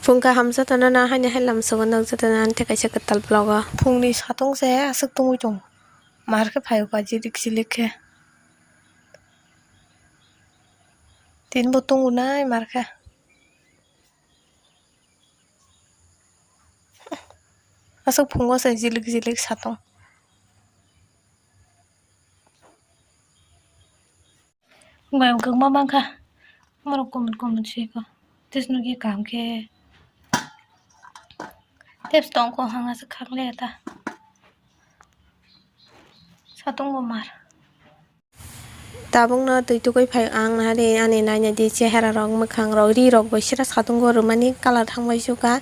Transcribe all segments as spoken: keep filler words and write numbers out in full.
Phung kaham jotono no haino hai lamsogo nog jotono ani tei kaisa kwtal vlog o. Phungni satung se aswk tungwi tongo. Mar khe phaio ka jilik jilik khe. Tini bo tongo nai mar khe. Aswk phungo se jilik jilik satung. Bai kwbangma mankha. Borok kumun kumun se ko. Tes nugwi kaham khe. Tes tongkho hang aswk khakle ta. Satung bo mar. Tabukno twi tugwi phai ang nahari ani naina di chehera rok mwkhang rok ri rok bai sira satung bo rwmani colour thang bai sukha.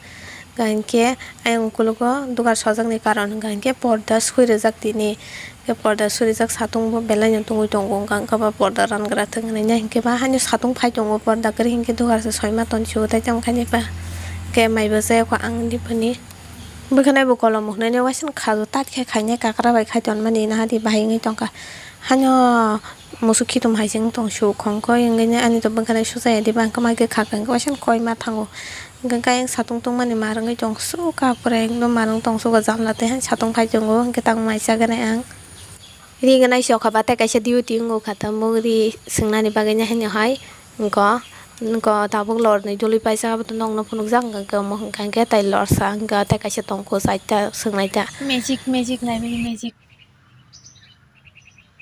Hwnkhe ayang ukologo dugar sojakni karon hwnkha hwnkhe porda swi rijak tini. Hwnkhe porda swi rijak satung bo belai no tungwi tongo, hwnkha hwnkhe ba porda rangra thwng hinwi nai hwnkhe ba haino satung phai tongo, porda kwrwi hwnkhe dugar se soima ton sio tei tamo khaini ba hwnkhe mai bo chayakho ang diboni. Bwkhanai bo kolom hwnwi waisa khajo tat khe khainai kakra bai khai tonmani nahadi bahai wngwi tongkha. Haino musuk khitum hai se wng tong su khongkho wngwi ani to bwkhanai suchaya diba hwnkhe mai khe khakha hwnkhe waisa koima thango. Hwnkhe khe ayang satung tungmani mar wngwi tong su kha pura ekdom mar wng tong su jamla tei hai satung phai tongo hwnkhe tamo mai chaganai ang. Ri gwnai se okha ba tei kaisa duty wngwi kha tamo ri swngnani bagwi nahino hai wngkha wngkha tabuk lornwi dului paisa abo to nokno phunukjak hwnkha hwnkha hwnkha hwnkha tei lorsa hwnkha tei kaisa tongkho chaita swngnai ta. Magic magic naimani magic.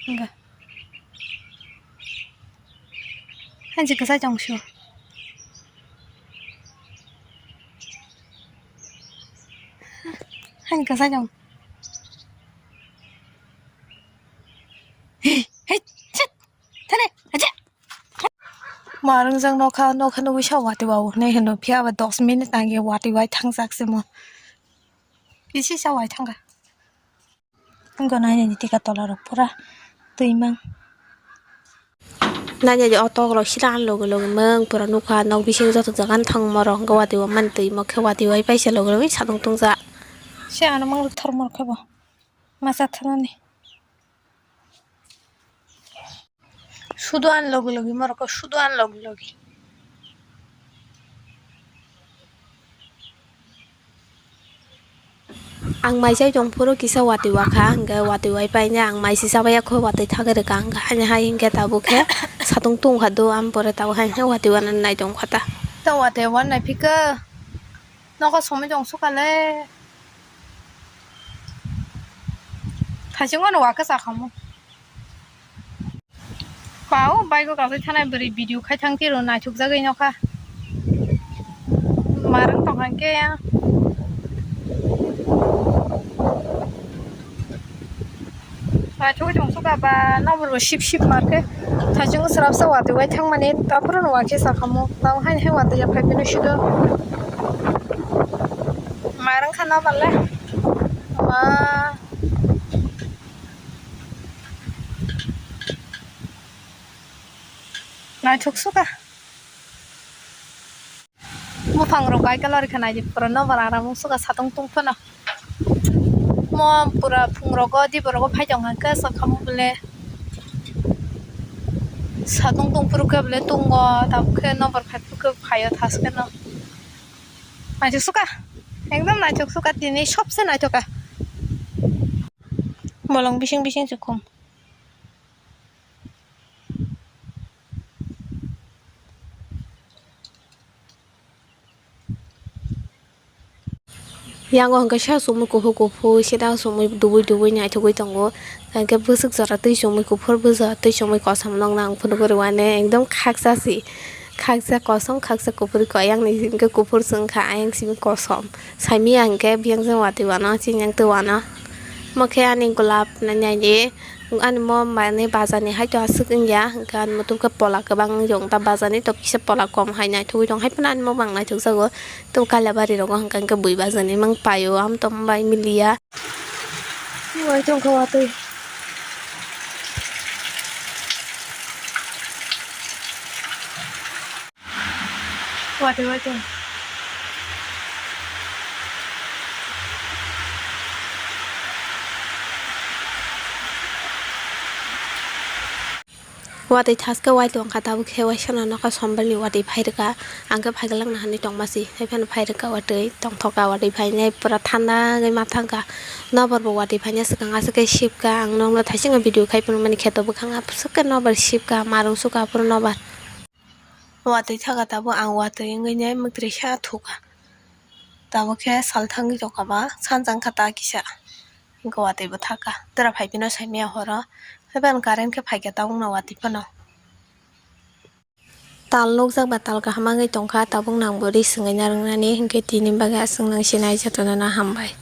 Hwnkha. Hansi kwchai tong sio. Hani kwchai tong. Hey, hey, chat. Thane, aja. Marung jang nokha, nokha nugwi sa wati wao. Ne hino phiya ba dos minute nangya wati wai thangjak se mo. Isi sa wai thangkha. Wngkha nai nini tika tola rok pura twi mang. Nanya je o tok rok sida ang logi logi mung pura nukha nok bising joto jaga thang morok hwnkhe watwi o mani twi mokhe watwi wai paisa logi logi sadung tungja. Se ano mang thor mor khe bo masa thanani. Sudo ani logi logi morok sudo ani logi logi. Ang mai chai tong phuru kisa watwi wakha hwnkhe watwi wai paina ang mai si chabaiya kho watwi thagwi rwkha hwnkhe haini hai hwnkhe tabuk khe satung tungkha do ang pore tabuk hai hwnkhe watwi wana nai tongkha ta. Ta watwi wana nai phika. Nogo somoi tong sukha le. Thaichung ano wakhe chakhamu. Pao bike o kasai thanai bwrwi video khai thang tiro naithok jagwi nokha. Marang tong hang khe ya. Naithok tong sukha ba nabur bo sip sip mar khe. Thaichung srapsa watwi wai thangmani, aphuru no wakhe sakhamu. Tamo haini hai watwi ya phai phino sido. Marang kha nabar le. Ma. Naithok sukha. Buphang rok bai kalori kha naidi pura nobar aram wng sukha satung tung phano. Mo pura phung rogo dibo rogo phai tong kha khe sakhamu bole. Satung tung phuru khe bole tungo tabuk khe nobar phai phuru khe phaio thaskeno. Naithok sukha. Ekdom naithok sukha tini sobse naithok kha. Bolong bising bising se khum. Yango hwnkhe sa chumui kuphur kuphur sida chumui dubui dubui naithogwi tongo. Hwnkhe bwswk jora twi chumui kuphur bwswk twi chumui kosom nokna ang phunugwi rwmani ekdom khaksa si. Khaksa kosom khaksa kuphur khe ayang ni hwnkhe kuphur se wngkha ayang simi kosom. Saimanya hwnkhe biyang jang watwi wano chini yang twi wano. Omo khe ani golap naidi. Ani mo mane bazar ni hai to aswk wngya, hwnkhe ani muitu khe pola kwbang wngya, ta bazar ni to kisa pola kom hai naithogwi tong, hai phano ani mo bang naithokjago. To Kailabari rogo hwnkha hwnkhe bui bazar ni mang paio, am tong bai miliya. Wai tong kha watwi. Watwi watwi. Watwi thaske wai tongkha, tabuk khe waisa no nokha sombalni watwi phairwkha. Ang khe phaiglak na hinwi tongmasi, haiphano phairwkha watwi, tongthokha watwi phainai, pura thanda wngwi ma thangkha. Nobar bo watwi phaina swkang aswk khe sipkha, ang nokno thaisingno video khai phunukmani kheto bwkhang aswk khe nobar sipkha, marung sukha aphuru nobar. Watwi thaka tabuk ang watwi wngwi nai mwktwi sa thukha. Tabuk khe sal thangwi tongkha ba, sanjang kha ta kisa. Hwnkhe watwi bo thaka. Tora phai phino saimaya horo. Haiphano current khe phaikha tabukno watwi phano. Tal nukjak ba tal kaham wngwi tongkha, tabuk nangbo ri swngwi narwknani, hwnkhe tini bagwi aswk nang sinai jotono no hambai.